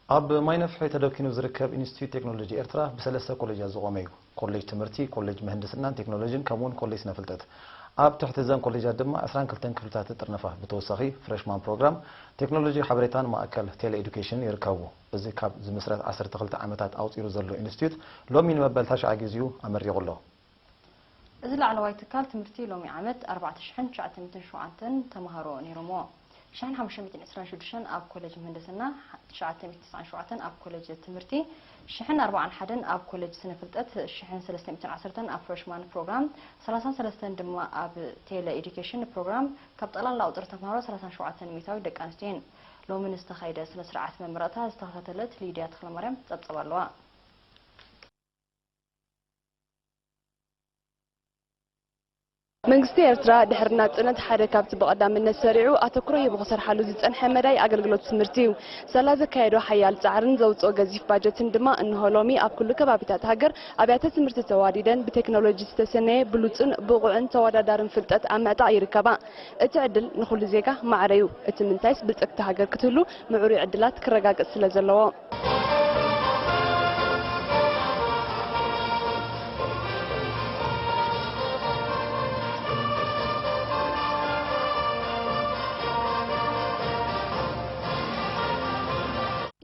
ኣብ ማይ ነፍሒ ተደኪኑ ዝርከብ ኢንስቲትዩት ቴክኖሎጂ ኤርትራ ብሰለስተ ኮሌጃት ዝቖመ እዩ። ኮሌጅ ትምህርቲ፣ ኮሌጅ ምህንድስናን ቴክኖሎጂን ከምኡውን ኮሌጅ ስነ ፍልጠት። ኣብ ትሕቲ እዘን ኮሌጃት ድማ ዕስራን ክልተን ክፍልታት ይጥርነፋ። ብተወሳኺ ፍሬሽማን ፕሮግራም፣ ቴክኖሎጂ ሓበሬታን ማእከል ቴሌ ኤዱኬሽን ይርከቡ። እዚ ካብ ዝምስረት ዓሰርተ ክልተ ዓመታት ኣቑጺሩ ዘሎ ኢንስቲትዩት ሎሚ ንመበል ታሽዓ ግዜኡ ኣመሪቑ ኣሎ። እዚ ላዕለዋይ ትካል ትምህርቲ ሎሚ ዓመት ኣርባዕተ ሽሕን ትሽዓተ ሚእትን ሸውዓተን ተምሃሮ ነይሮምዎ። ሽሕን ሓሙሽተ ሚእትን ዕስራን ሽዱሽተን ኣብ ኮሌጅ ምህንድስና፣ ትሽዓተ ሚእትን ተስዓን ሸውዓተን ኣብ ኮሌጅ ትምህርቲ፣ ሽሕን ኣርባዓን ሓደን ኣብ ኮሌጅ ስነ ፍልጠት፣ ሽሕን ሰለስተ ሚእትን ዓሰርተን ኣብ ፍሬሽማን ፕሮግራም፣ ሰላሳን ሰለስተን ድማ ኣብ ቴሌ ኤዱኬሽን ፕሮግራም ካብ ጠቕላላ ቁፅሪ ተምሃሮ ሰላሳን ሸውዓተን ሚእታዊት ደቂ ኣንስትዮ እየን። ሎሚ ንዝተኻየደ ስነ ስርዓት መመረቕታ ዝተኸታተለት ሊድያ ተኽለማርያም ፀብፀብ ኣለዋ። መንግስቲ ኤርትራ ድሕሪ ናጽነት ሓደ ካብቲ ብቐዳምነት ሰሪዑ ኣተኩሮ ሂቡ ክሰርሓሉ ዝጸንሐ መዳይ ኣገልግሎት ትምህርቲ እዩ። ሳላ ዘካየዶ ሓያል ጻዕርን ዘውጽኦ ገዚፍ ባጀትን ድማ እንሆ ሎሚ ኣብ ኩሉ ከባቢታት ሃገር ኣብያተ ትምህርቲ ተዋዲደን ብቴክኖሎጂ ዝተሰነየ ብሉጽን ብቑዕን ተወዳዳርን ፍልጠት ኣብ ምዕጣቕ ይርከባ። እቲ ዕድል ንኹሉ ዜጋ ማዕረ እዩ። እቲ ምንታይስ ብልጽግቲ ሃገር ክትህሉ ምዕሩይ ዕድላት ክረጋገጽ ስለ ዘለዎ።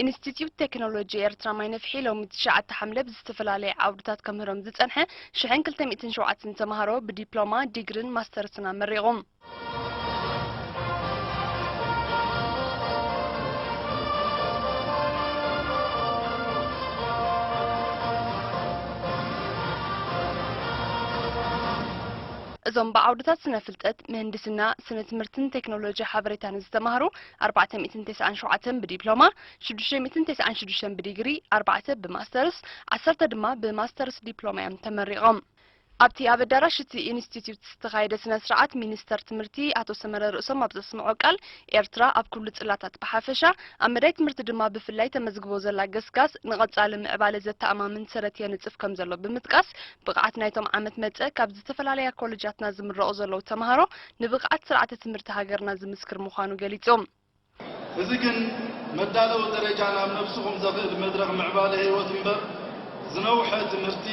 ኢንስቲትዩት ቴክኖሎጂ ኤርትራ ማይ ነፍሒ ሎሚ ትሽዓተ ሓምለ ብዝተፈላለየ ዓውድታት ከምህሮም ዝጸንሐ ሽሕን ክልተ ሚእትን ሸውዓተን ተምሃሮ ብዲፕሎማ፣ ዲግሪን ማስተርስን ኣመሪቑ። እዞም ብዓውድታት ስነ ፍልጠት፣ ምህንድስና፣ ስነ ትምህርትን ቴክኖሎጂ ሓበሬታን ዝተማህሩ ኣርባዕተ ሚእትን ተስዓን ሸውዓተን ብዲፕሎማ፣ ሽዱሽተ ሚእትን ተስዓን ሽዱሽተን ብዲግሪ፣ ኣርባዕተ ብማስተርስ፣ ዓሰርተ ድማ ብማስተርስ ዲፕሎማ እዮም ተመሪቖም። ኣብቲ ኣብ ኣዳራሽ እቲ ኢንስቲትዩት ዝተኻየደ ስነ ስርዓት ሚኒስተር ትምህርቲ ኣቶ ሰመረ ርእሶም ኣብ ዘስምዖ ቃል፣ ኤርትራ ኣብ ኩሉ ጽላታት ብሓፈሻ፣ ኣብ መዳይ ትምህርቲ ድማ ብፍላይ ተመዝግቦ ዘላ ገስጋስ ንቐጻሊ ምዕባለ ዘተኣማምን ሰረት የንጽፍ ከም ዘሎ ብምጥቃስ፣ ብቕዓት ናይቶም ዓመት መጸ ካብ ዝተፈላለያ ኮለጃትና ዝምረቑ ዘለዉ ተምሃሮ ንብቕዓት ስርዓተ ትምህርቲ ሃገርና ዝምስክር ምዃኑ ገሊጹ። እዚ ግን መዳለዊ ደረጃ ናብ ነብስኹም ዘኽእል መድረኽ ምዕባለ ህይወት እምበር፣ ዝነውሐ ትምህርቲ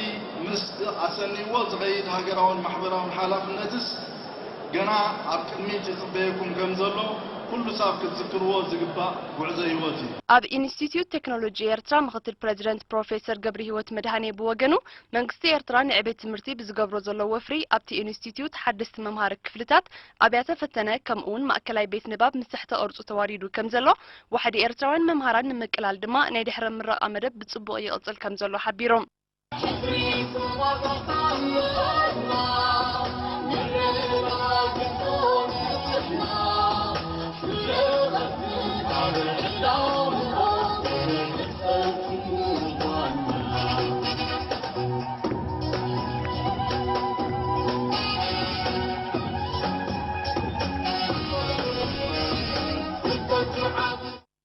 ምስ ኣሰንይዎ ዝኸይድ ሃገራውን ማሕበራውን ሓላፍነትስ ገና ኣብ ቅድሚት ይጽበየኩም ከም ዘሎ ኩሉ ሳብ ክትዝክርዎ ዝግባእ ጉዕዞ ህይወት እዩ። ኣብ ኢንስቲትዩት ቴክኖሎጂ ኤርትራ ምኽትል ፕረዚደንት ፕሮፌሰር ገብረሂወት መድሃኔ ብወገኑ፣ መንግስቲ ኤርትራ ንዕቤት ትምህርቲ ብዝገብሮ ዘሎ ወፍሪ፣ ኣብቲ ኢንስቲትዩት ሓደስቲ መምሃሪ ክፍልታት፣ ኣብያተ ፈተነ፣ ከምኡ'ውን ማእከላይ ቤት ንባብ ምስ ትሕተ ቅርጹ ተዋዲዱ ከም ዘሎ፣ ዋሕዲ ኤርትራውያን መምሃራን ንምቅላል ድማ ናይ ድሕረ ምረቓ መደብ ብጽቡቕ ይቕጽል ከም ዘሎ ሓቢሩ።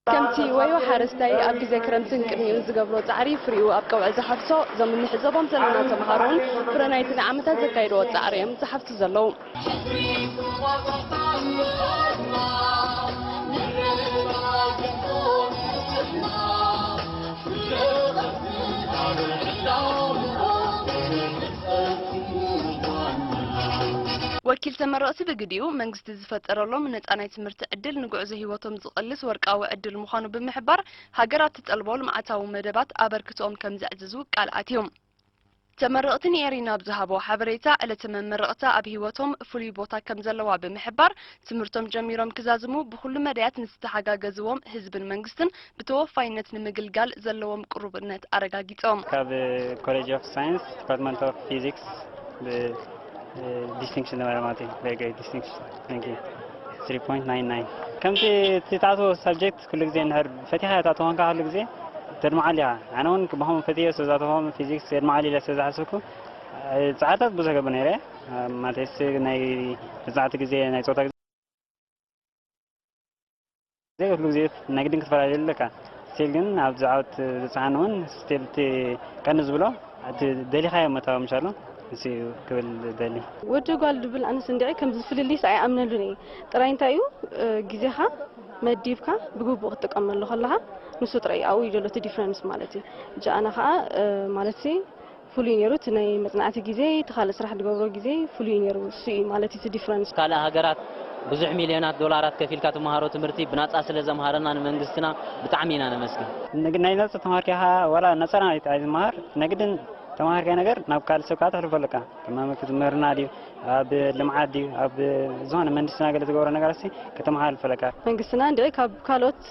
ከምቲ ወዮ ሓረስታይ ኣብ ግዜ ክረምትን ቅድሚኡን ዝገብሮ ጻዕሪ ፍሪኡ ኣብ ቀውዒ ዝሓፍሶ፣ እዞም እንዕዘቦም ዘለና ተምሃሮ እውን ፍረ ናይቲ ንዓመታት ዘካየድዎ ጻዕሪ እዮም ዝሓፍሱ ዘለዉ። ወኪል ተመረቕቲ ብግዲኡ፣ መንግስቲ ዝፈጠረሎም ነጻ ናይ ትምህርቲ ዕድል ንጉዕዞ ህይወቶም ዝቐልስ ወርቃዊ ዕድል ምዃኑ ብምሕባር፣ ሃገር ኣብ ትጠልቦ ልምዓታዊ መደባት ኣበርክቶኦም ከም ዘዕዝዙ ቃል ኣትዩ። ተመረቕቲ ንኤሪና ኣብ ዝሃቦ ሓበሬታ፣ ዕለተ መመረቕታ ኣብ ህይወቶም ፍሉይ ቦታ ከም ዘለዋ ብምሕባር፣ ትምህርቶም ጀሚሮም ክዛዝሙ ብኹሉ መዳያት ንዝተሓጋገዝዎም ህዝብን መንግስትን ብተወፋይነት ንምግልጋል ዘለዎም ቅሩብነት ኣረጋጊጾም። ካብ ኮሌጅ ኦፍ ሳይንስ ዲፓርትመንት ኦፍ ፊዚክስ ብ ዲስቲንክሽን ነበረ ማለት እዩ። ቨሪ ግሬት ዲስቲንክሽን። ታንክ ዩ። ትሪ ፖይንት ናይን ናይን። ከምቲ እቲ ትኣትዎ ሳብጀክት ኩሉ ግዜ እንድሕር ፈቲኻ እያ ትኣትዎ ኮንካ ኩሉ ግዜ ተድምዓሉ ኢኻ። ኣነ እውን ብኸምኡ ፈትየ ስለ ዝኣተኹ ፊዚክስ የድምዓሉ ኢለ ስለ ዝሓሰብኩ ጻዕርታት ብዙሕ ገብር ነይረ። ማለት ናይ መጽናዕቲ ግዜ ናይ ጾታ ግዜ ግዜ ኩሉ ግዜ ናይ ግድን ክትፈላለዩ ኣለካ። ስቲል ግን ኣብዚ ዓወት ዝበጽሓኒ እውን ስቲል እቲ ቀንዲ ዝብሎ እቲ ደሊኻዮ ምእታው ምሻሉ ንሱ እዩ ክብል ደሊ። ወዲ ጓል ድብል ኣነስ እንድዒ ከምዚ ፍልልይስ ኣይኣምነሉን እየ። ጥራይ እንታይ እዩ፣ እ፣ ግዜኻ መዲብካ ብግቡእ ክትጥቀመሉ ከለኻ ንሱ ጥራይ ኣብኡ እዩ ዘሎ እቲ ዲፍረንስ ማለት እዩ። እጂ ኣነ ከዓ ማለት ሲ ፍሉይ ነይሩ፣ እቲ ናይ መፅናዕቲ ግዜ፣ እቲ ካልእ ስራሕ ዝገብሮ ግዜ ፍሉይ ነይሩ። እሱ እዩ ማለት እቲ ዲፍረንስ። ካልእ ሃገራት ብዙሕ ሚልዮናት ዶላራት ከፊልካ ትመሃሮ ትምህርቲ ብናፃ ስለ ዘምሃረና ንመንግስትና ብጣዕሚ ኢና ነመስግን። ናይ ነፃ ተማሃርካ ኢኻ፣ ዋላ ነፃ ናይ ዝመሃር ነግድን ተማሃርካ ነገር ናብ ካልእ ሰብ ከዓ ተሕልፎ ኣለካ። ከማመ ክትምህርና ድዩ፣ ኣብ ልምዓት ድዩ፣ ኣብ ዝኾነ መንግስትና ገለ ዝገብሮ ነገር ሲ ከተመሓላልፎ ኣለካ። መንግስትና እንድዒ ካብ ካልኦት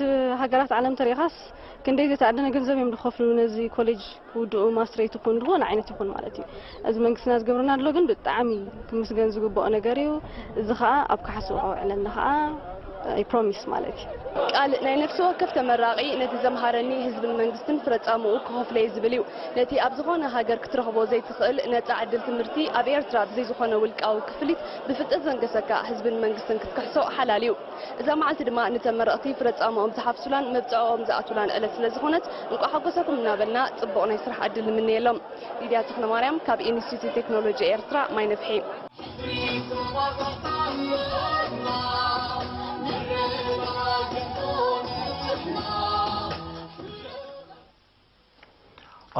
ሃገራት ዓለም ተሪኻስ ክንደይ ዝተኣደነ ገንዘብ እዮም ዝኸፍሉ ነዚ ኮሌጅ ክውድኡ ማስትሬት ይኹን ዝኾነ ዓይነት ይኹን ማለት እዩ። እዚ መንግስትና ዝገብረና ኣሎ ግን ብጣዕሚ ክምስገን ዝግብኦ ነገር እዩ። እዚ ከዓ ኣብ ካሕስኡ ከውዕለና ከዓ ፕሮሚስ ማለት እዩ። ቃል ናይ ነፍሲ ወከፍ ተመራቒ ነቲ ዘምሃረኒ ህዝብን መንግስትን ፍረጻምኡ ክኸፍለየ ዝብል እዩ። ነቲ ኣብ ዝኾነ ሃገር ክትረኽቦ ዘይትኽእል ነጻ ዕድል ትምህርቲ ኣብ ኤርትራ ብዘይ ዝኾነ ውልቃዊ ክፍሊት ብፍልጠት ዘንገሰካ ህዝብን መንግስትን ክትክሕሶ ሓላል እዩ። እዛ መዓልቲ ድማ ንተመረቕቲ ፍረጻምኦም ዝሓፍሱላን መብጽዕኦም ዝኣትውላን ዕለት ስለ ዝኾነት እንቋዕ ሓጎሰኩም እናበልና ጽቡቕ ናይ ስራሕ ዕድል ንምነየሎም። ሊድያ ተኽለማርያም ካብ ኢንስቲትዩት ቴክኖሎጂ ኤርትራ ማይ ነፍሒ።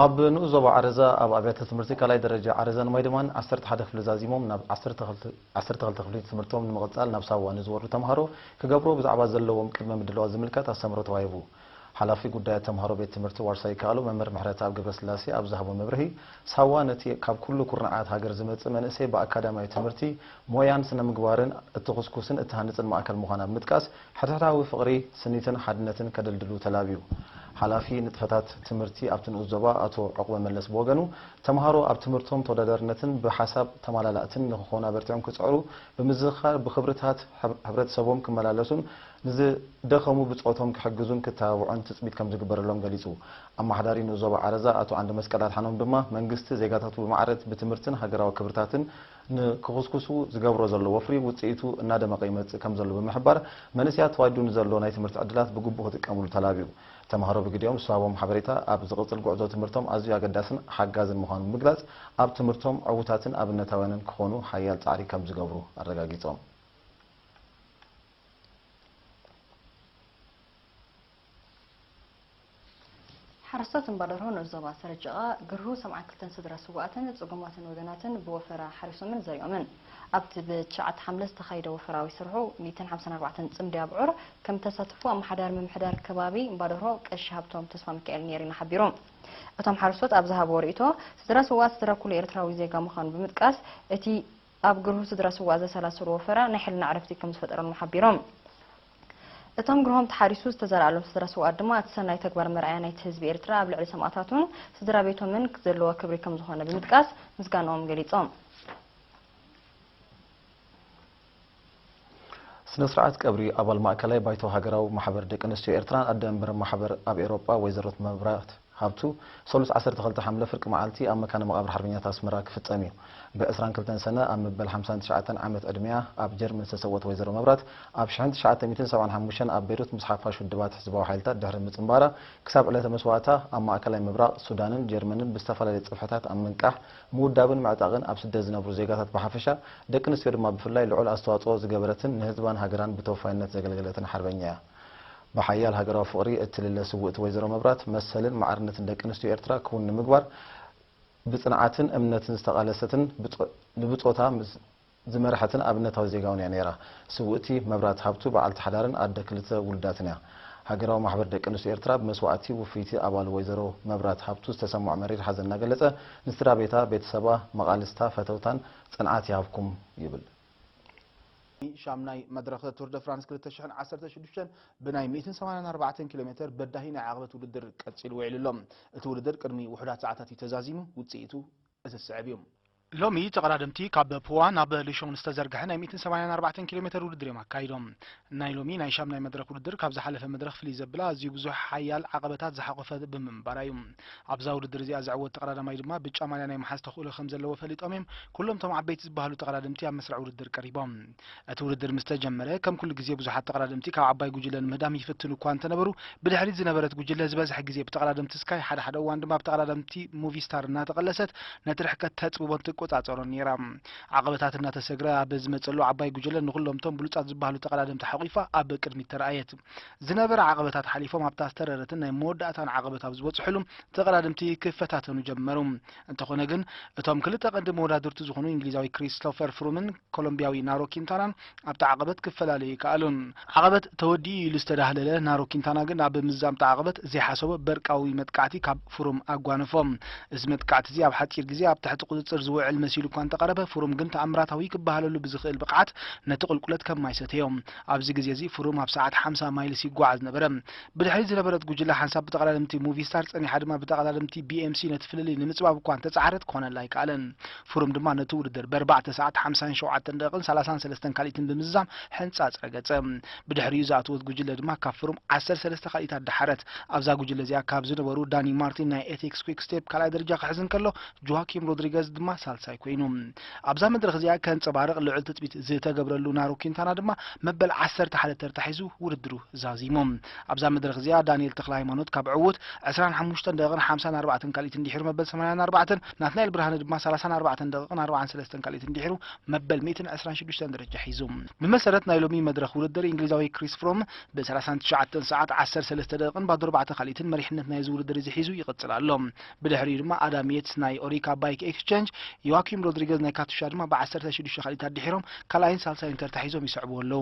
ኣብ ንኡስ ዞባ ዓረዛ ኣብ ኣብያተ ትምህርቲ ካልኣይ ደረጃ ዓረዛን ማይድማን ዓሰርተ ሓደ ክፍሊ ዛዚሞም ናብ ዓሰርተ ክልተ ክፍሊ ትምህርቶም ንምቕጻል ናብ ሳዋ ንዝወርዱ ተምሃሮ ክገብርዎ ብዛዕባ ዘለዎም ቅድመ ምድላዋት ዝምልከት ኣስተምህሮ ተዋሂቡ። ሓላፊ ጉዳያት ተምሃሮ ቤት ትምህርቲ ዋርሳይ ይከኣሎ መምህር ምሕረተኣብ ገብረስላሴ ኣብ ዝሃቦ መብርሂ፣ ሳዋ ነቲ ካብ ኩሉ ኩርናዓት ሃገር ዝመጽእ መንእሰይ ብኣካዳሚያዊ ትምህርቲ፣ ሞያን ስነ ምግባርን እትኹስኩስን እትሃንጽን ማእከል ምዃና ብምጥቃስ፣ ሕድሕዳዊ ፍቕሪ፣ ስኒትን ሓድነትን ከደልድሉ ተላብዩ። ሓላፊ ንጥፈታት ትምህርቲ ኣብቲ ንኡስ ዞባ ኣቶ ዑቕበ መለስ ብወገኑ፣ ተምሃሮ ኣብ ትምህርቶም ተወዳዳርነትን ብሓሳብ ተመላላእትን ንኽኾኑ ኣበርቲዖም ክጽዕሩ ብምዝኽኻር፣ ብኽብርታት ሕብረተሰቦም ክመላለሱን ንዝደኸሙ ብጾቶም ክሕግዙን ክተባብዑን ትጽቢት ከምዝግበረሎም ገሊጹ። ኣመሓዳሪ ንኡስ ዞባ ዓረዛ ኣቶ ዓንደመስቀል ኣድሓኖም ድማ፣ መንግስቲ ዜጋታቱ ብማዕረ ብትምህርትን ሃገራዊ ክብርታትን ንክኹስኩሱ ዝገብሮ ዘሎ ወፍሪ ውጽኢቱ እናደመቐ ይመጽእ ከምዘሎ ብምሕባር፣ መንእሰያት ተዋዲዱ ንዘሎ ናይ ትምህርቲ ዕድላት ብግቡእ ክጥቀምሉ ተላብዩ። ተምሃሮ ብግዲኦም ዝወሃቦም ሓበሬታ ኣብ ዝቕጽል ጉዕዞ ትምህርቶም ኣዝዩ ኣገዳስን ሓጋዝን ምዃኑ ብምግላጽ፣ ኣብ ትምህርቶም ዕዉታትን ኣብነታውያንን ክኾኑ ሓያል ጻዕሪ ከምዝገብሩ ኣረጋጊጾም። ሓረስቶት እምባደርሆ ንኡስ ዞባ ሰረጨቓ ግርሁ ሰብዓን ክልተን ስድራ ስዉኣትን ጽጉማትን ወገናትን ብወፈራ ሓሪሶምን ዘሪኦምን። ኣብቲ ብትሽዓተ ሓምለ ዝተኻየደ ወፈራዊ ስርሑ ሚእትን ሓምሳን ኣርባዕተን ጽምዲ ኣብዑር ከም እተሳተፉ ኣመሓዳሪ ምምሕዳር ከባቢ እምባደርሆ ቀሺ ሃብቶም ተስፋሚካኤል ኔሪና ሓቢሩ። እቶም ሓረስቶት ኣብ ዝሃብዎ ርእይቶ፣ ስድራ ስዉኣት ስድራ ኩሉ ኤርትራዊ ዜጋ ምዃኑ ብምጥቃስ፣ እቲ ኣብ ግርሁ ስድራ ስዉኣት ዘሰላሰሉ ወፈራ ናይ ሕልና ዕረፍቲ ከም ዝፈጠረሎም ሓቢሮም። እቶም ግርሆም ተሓሪሱ ዝተዘርኣሎም ስድራ ስዉኣት ድማ እቲ ሰናይ ተግባር መርኣያ ናይቲ ህዝቢ ኤርትራ ኣብ ልዕሊ ሰማእታቱን ስድራ ቤቶምን ዘለዎ ክብሪ ከም ዝኾነ ብምጥቃስ ምስጋንኦም ገሊጾም። ስነ ስርዓት ቀብሪ ኣባል ማእከላይ ባይቶ ሃገራዊ ማሕበር ደቂ ኣንስትዮ ኤርትራን ኣደ መንበር ማሕበር ኣብ ኤውሮጳ ወይዘሮ መብራት ሃብቱ ሰሉስ ዓሰርተ ክልተ ሓምለ ፍርቂ መዓልቲ ኣብ መካነ መቓብር ሓርበኛታት ኣስመራ ክፍጸም እዩ። ብ ዕስራን ክልተን ሰነ ኣብ መበል ሓምሳን ትሽዓተን ዓመት ዕድሚኣ ኣብ ጀርመን ዝተሰወት ወይዘሮ መብራት፣ ኣብ ሽሕን ትሽዓተ ሚእትን ሰብዓን ሓሙሽተን ኣብ ቤይሩት ምስ ሓፋሽ ውድባት ህዝባዊ ሓይልታት ድሕሪ ምጽንባራ፣ ክሳብ ዕለተ መስዋእታ ኣብ ማእከላይ ምብራቕ፣ ሱዳንን ጀርመንን ብዝተፈላለየ ጽፍሕታት ኣብ ምንቃሕ፣ ምውዳብን ምዕጣቕን ኣብ ስደት ዝነብሩ ዜጋታት ብሓፈሻ፣ ደቂ ኣንስትዮ ድማ ብፍላይ ልዑል ኣስተዋጽኦ ዝገበረትን ንህዝባን ሃገራን ብተወፋይነት ዘገልገለትን ሓርበኛ እያ። ብሓያል ሃገራዊ ፍቕሪ እትልለ ስውእቲ ወይዘሮ መብራት፣ መሰልን ማዕርነትን ደቂ ኣንስትዮ ኤርትራ ክውን ንምግባር፣ ብጽንዓትን እምነትን ዝተቓለሰትን ብጾ-፣ ንብጾታ ምስ-፣ ዝመርሐትን ኣብነታዊ ዜጋ እውን እያ ነይራ። ስውእቲ መብራት ሃብቱ በዓልቲ ሓዳርን ኣደ ክልተ ውሉዳትን እያ። ሃገራዊ ማሕበር ደቂ ኣንስትዮ ኤርትራ ብመስዋእቲ ውፍይቲ ኣባሉ ወይዘሮ መብራት ሃብቱ ዝተሰምዖ መሪር ሓዘን እናገለጸ፣ ንስድራ ቤታ፣ ቤተሰባ፣ መቓልስታ፣ ፈተውታን ጽንዓት ይሃብኩም ይብል። ሻምናይ መድረኽ ቱር ደ ፍራንስ ክልተ ሽሕን ዓሰርተ ሽዱሽተን ብናይ ሚእትን ሰማንያን ኣርባዕተን ኪሎ ሜተር በዳሂ ናይ ዓቐበት ውድድር ቀጺሉ ውዒሉ ኣሎ። እቲ ውድድር ቅድሚ ውሑዳት ሰዓታት እዩ ተዛዚሙ፣ ውጽኢቱ እቲ ዝስዕብ እዩ። ሎሚ ተቐዳደምቲ ካብ ፖዋ ናብ ሉሾን ዝተዘርግሐ ናይ ሚእትን ሰማንያን ኣርባዕተን ኪሎ ሜተር ውድድር እዮም ኣካይዶም። ናይ ሎሚ ናይ ሻምናይ መድረኽ ውድድር ካብ ዝሓለፈ መድረኽ ፍልይ ዘብላ ኣዝዩ ብዙሕ ሓያል ዓቐበታት ዝሓቖፈ ብምንባራ እዩ። ኣብዛ ውድድር እዚኣ ዝዕወት ተቐዳዳማይ ድማ ብጫ ማልያ ናይ ምሓዝ ተኽእሎ ከም ዘለዎ ፈሊጦም እዮም ኩሎም እቶም ዓበይቲ ዝበሃሉ ተቐዳደምቲ ኣብ መስርዕ ውድድር ቀሪቦም። እቲ ውድድር ምስ ተጀመረ ከም ኩሉ ግዜ ብዙሓት ተቐዳደምቲ ካብ ዓባይ ጉጅለ ንምህዳም ይፍትኑ እኳ እንተነበሩ ብድሕሪት ዝነበረት ጉጅለ ዝበዝሐ ግዜ ብተቐዳደምቲ ስካይ ሓደ ሓደ እዋን ድማ ብተቐዳደምቲ ሙቪ ስታር እናተቐለሰት ነቲ ርሕቀት ተጽብቦን ትቆጻጸሮን ነይራ። ዓቐበታት እናተሰግረ ኣብ ዝመጸሉ ዓባይ ጉጅለ ንኹሎም እቶም ብሉጻት ዝበሃሉ ተቐዳደምቲ ሓቑፋ ኣብ ቅድሚት ተራእየት። ዝነበረ ዓቐበታት ሓሊፎም ኣብታ ዝተረረትን ናይ መወዳእታን ዓቐበት ኣብ ዝበጽሕሉ ተቐዳደምቲ ክፈታተኑ ጀመሩ። እንተኾነ ግን እቶም ክልተ ቀንዲ መወዳድርቲ ዝኾኑ እንግሊዛዊ ክሪስቶፈር ፍሩምን ኮሎምቢያዊ ናሮ ኪንታናን ኣብቲ ዓቐበት ክፈላለዩ ይከኣሉን። ዓቐበት ተወዲኡ ኢሉ ዝተዳህለለ ናሮ ኪንታና ግን ኣብ ምዛምታ ዓቐበት ዘይሓሰቦ በርቃዊ መጥቃዕቲ ካብ ፍሩም ኣጓነፎ። እዚ መጥቃዕቲ እዚ ኣብ ሓጺር ግዜ ኣብ ትሕቲ ቁጽጽር ዝውዕል መሲሉ እኳ እንተቐረበ፣ ፍሩም ግን ተኣምራታዊ ክበሃለሉ ብዝኽእል ብቕዓት ነቲ ቁልቁለት ከም ማይ ሰተዮ። ኣብዚ ግዜ እዚ ፍሩም ኣብ ሰዓት ሓምሳ ማይልስ ይጓዓዝ ነበረ። ብድሕሪት ዝነበረት ጉጅለ ሓንሳብ ብተቐዳደምቲ ሙቪስታር ጸኒሓ ድማ ብተቐዳደምቲ ቢኤምሲ ነቲ ፍልልይ ንምጽባብ እኳ እንተጻዕረት ክኾነላ ኣይከኣለን። ፍሩም ድማ ነቲ ውድድር ብኣርባዕተ ሰዓት ሓምሳን ሸውዓተን ደቂቕን ሰላሳን ሰለስተን ካልኢትን ብምዝዛም ሕንጻጽ ረገጸ። ብድሕሪኡ ዝኣተወት ጉጅለ ድማ ካብ ፍሩም ዓሰርተ ሰለስተ ካልኢታት ደሓረት። ኣብዛ ጉጅለ እዚኣ ካብ ዝነበሩ ዳኒ ማርቲን ናይ ኤቲክስ ኩክ ስቴፕ ካልኣይ ደረጃ ክሕዝ እንከሎ፣ ጆዋኪም ሮድሪገዝ ድማ ሳልሳይ ኮይኑ። ኣብዛ መድረኽ እዚኣ ከንጸባርቕ ልዑል ትጽቢት ዝተገብረሉ ናሮ ኪንታና ድማ መበል ዓሰርተ ሓደ ተርታ ሒዙ ውድድሩ ዛዚሙ። ኣብዛ መድረኽ እዚኣ ዳንኤል ተኽለ ሃይማኖት ካብ ዕዉት ዕስራን ሓሙሽተን ደቂቕን ሓምሳን ኣርባዕተን ካልኢት እንዲሕሩ መበል ሰማንያን ኣርባዕተን፣ ናትናኤል ብርሃነ ድማ ሰላሳን ኣርባዕተን ደቂቕን ኣርባዓን ሰለስተን ካልኢት እንዲሕሩ መበል ሚእትን ዕስራን ሽዱሽተን ደረጃ ሒዙ። ብመሰረት ናይ ሎሚ መድረኽ ውድድር፣ እንግሊዛዊ ክሪስ ፍሮም ብ ሰላሳን ትሽዓተን ሰዓት ዓሰርተ ሰለስተ ደቂቕን ባዶ ኣርባዕተ ካልኢትን መሪሕነት ናይዚ ውድድር እዚ ሒዙ ይቕጽል ኣሎ። ብድሕሪኡ ድማ ኣዳም የትስ ናይ ኦሪካ ባይክ ኤክስቼንጅ፣ ዮዋኪም ሮድሪገዝ ናይ ካቱሻ ድማ ብ ዓሰርተ ሽዱሽተ ካልኢት ኣድሒሮም ካልኣይን ሳልሳይን ተርታ ሒዞም ይስዕብዎ ኣለዉ።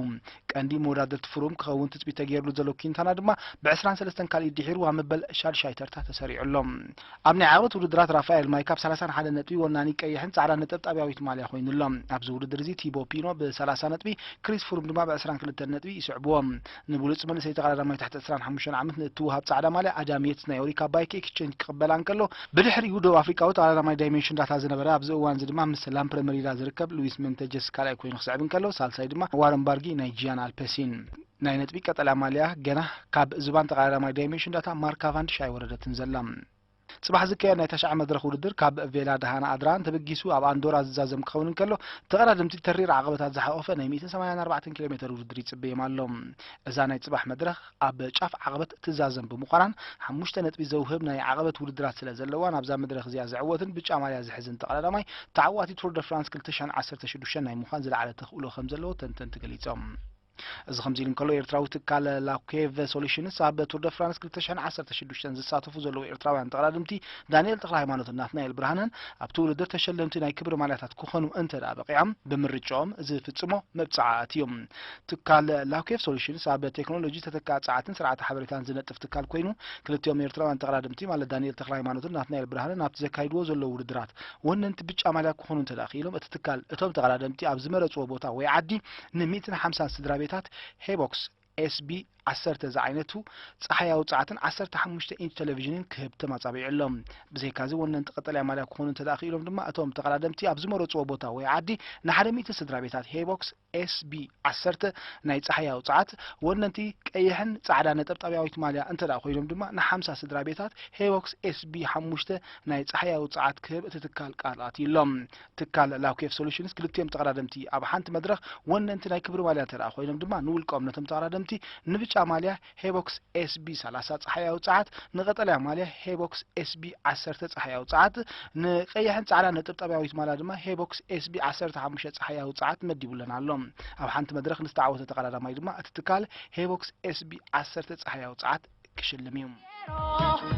ቀንዲ መወዳድርቲ ፍሩም ክኸውን ትጽቢት ተገይርሉ ዘሎ ኪንታና ድማ ብ ዕስራን ሰለስተን ካልኢት ድሒሩ ኣብ መበል ሻድሻይ ተርታ ተሰሪዑ ኣሎ። ኣብ ናይ ዓወት ውድድራት ራፋኤል ማይካ ብ ሰላሳን ሓደን ነጥቢ ወናኒ ቀይሕን ጻዕዳን ነጠብጣብያዊት ማልያ ኮይኑ ኣሎ። ኣብዚ ውድድር እዚ ቲቦ ፒኖ ብ ሰላሳ ነጥቢ፣ ክሪስ ፍሩም ድማ ብ ዕስራን ክልተን ነጥቢ ይስዕብዎ። ንብሉጽ መንእሰይ ተቐዳዳማይ ትሕቲ ዕስራን ሓሙሽተን ዓመት ንእትወሃብ ጻዕዳ ማልያ ኣዳም የትስ ናይ ኦሪካ ባይክ ኤክስቼንጅ ክቕበላ እንከሎ፣ ብድሕሪኡ ደቡብ ኣፍሪቃዊ ተቐዳዳማይ ዳይሜንሽን ዳታ ዝነበረ፣ ኣብዚ እዋን እዚ ድማ ምስ ላምፕረ መሪዳ ዝርከብ ሉዊስ መንተጀስ ካልኣይ ኮይኑ ክስዕብ እንከሎ፣ ሳልሳይ ድማ ዋረን ባርጊ ናይ ጂያን ኣልፐሲን። ናይ ነጥቢ ቀጠልያ ማልያ ገና ካብ ዝባን ተቐዳዳማይ ዳይሜንሽን ዳታ ማርክ ካቫንድሽ ኣይወረደትን ዘላ። ጽባሕ ዝካየድ ናይ ተሽዓ መድረኽ ውድድር ካብ ቬላ ደሃና ኣድራን ተበጊሱ ኣብ ኣንዶራ ዝዛዘም ክኸውን እንከሎ፣ ተቐዳደምቲ ተሪር ዓቐበታት ዝሓቖፈ ናይ ሚእትን ሰማንያን ኣርባዕተን ኪሎ ሜተር ውድድር ይጽበዮም ኣሎ። እዛ ናይ ጽባሕ መድረኽ ኣብ ጫፍ ዓቐበት ትዛዘም ብምዃናን፣ ሓሙሽተ ነጥቢ ዘውህብ ናይ ዓቐበት ውድድራት ስለ ዘለዋ፣ ናብዛ መድረኽ እዚኣ ዝዕወትን ብጫ ማልያ ዝሕዝን ተቐዳዳማይ ተዓዋቲ ቱር ደ ፍራንስ ክልተ ሽሕን ዓሰርተ ሽዱሽተን ናይ ምዃን ዝለዓለ ተኽእሎ ከም ዘለዎ ተንተንቲ ገሊጾም። እዚ ከምዚ ኢሉ እንከሎ፣ ኤርትራዊ ትካል ላኩዌቭ ሶሉሽንስ ኣብ ቱር ደ ፍራንስ ክልተ ሽሕን ዓሰርተ ሽዱሽተን ዝሳተፉ ዘለዉ ኤርትራውያን ተቐዳደምቲ ዳንኤል ተኽለ ሃይማኖትን ናትናኤል ብርሃነን ኣብቲ ውድድር ተሸለምቲ ናይ ክብሪ ማልያታት ክኾኑ እንተ ደኣ በቒዖም፣ ብምርጫኦም ዝፍጽሞ መብጽዓ ኣትዩ። ትካል ላኩዌቭ ሶሉሽንስ ኣብ ቴክኖሎጂ፣ ተተካኢ ጸዓትን ስርዓተ ሓበሬታን ዝነጥፍ ትካል ኮይኑ፣ ክልቲኦም ኤርትራውያን ተቐዳደምቲ ማለት ዳንኤል ተኽለ ሃይማኖትን ናትናኤል ብርሃነን ኣብቲ ዘካይድዎ ዘለዉ ውድድራት ወነንቲ ብጫ ማልያ ክኾኑ እንተ ደኣ ክኢሎም፣ እቲ ትካል እቶም ተቐዳደምቲ ኣብ ዝመረጽዎ ቦታ ወይ ዓዲ ን ሚእትን ሓምሳን ስድራ ቤታት ሄቦክስ ኤስቢ ዓሰርተ ዝዓይነቱ ጸሓያዊ ጸዓትን ዓሰርተ ሓሙሽተ ኢንች ቴሌቪዥንን ክህብ ተማጻቢዑ ኣሎ። ብዘይካዚ ወነንቲ ቀጠልያ ማልያ ክኾኑ እንተ ደኣ ክኢሎም ድማ፣ እቶም ተቐዳደምቲ ኣብ ዝመረጽዎ ቦታ ወይ ዓዲ ንሓደ ሚእቲ ስድራ ቤታት ሄቦክስ ኤስቢ ዓሰርተ ናይ ጸሓያዊ ጸዓት፣ ወነንቲ ቀይሕን ጻዕዳ ነጠብጣብያዊት ማልያ እንተ ደኣ ኮይኖም ድማ፣ ንሓምሳ ስድራ ቤታት ሄቦክስ ኤስቢ ሓሙሽተ ናይ ጸሓያዊ ጸዓት ክህብ እቲ ትካል ቃል ኣትዩ ኣሎ። ትካል ላኩዌፍ ሶሉሽንስ ክልቲኦም ተቐዳደምቲ ኣብ ሓንቲ መድረኽ ወነንቲ ናይ ክብሪ ማልያ እንተ ደኣ ኮይኖም ድማ፣ ንውልቆም ነቶም ተቐዳደምቲ ንብጫ ማልያ ሄቦክስ ኤስቢ ሰላሳ ጸሓያዊ ጸዓት፣ ንቀጠልያ ማልያ ሄቦክስ ኤስቢ ዓሰርተ ጸሓያዊ ጸዓት፣ ንቀይሕን ጻዕዳን ነጠብጣብያዊት ማልያ ድማ ሄቦክስ ኤስቢ ዓሰርተ ሓሙሽተ ጸሓያዊ ጸዓት መዲቡለን ኣሎ። ኣብ ሓንቲ መድረኽ ንዝተዓወተ ተቐዳዳማይ ድማ እቲ ትካል ሄቦክስ ኤስቢ ዓሰርተ ጸሓያዊ ጸዓት ክሽልም እዩ።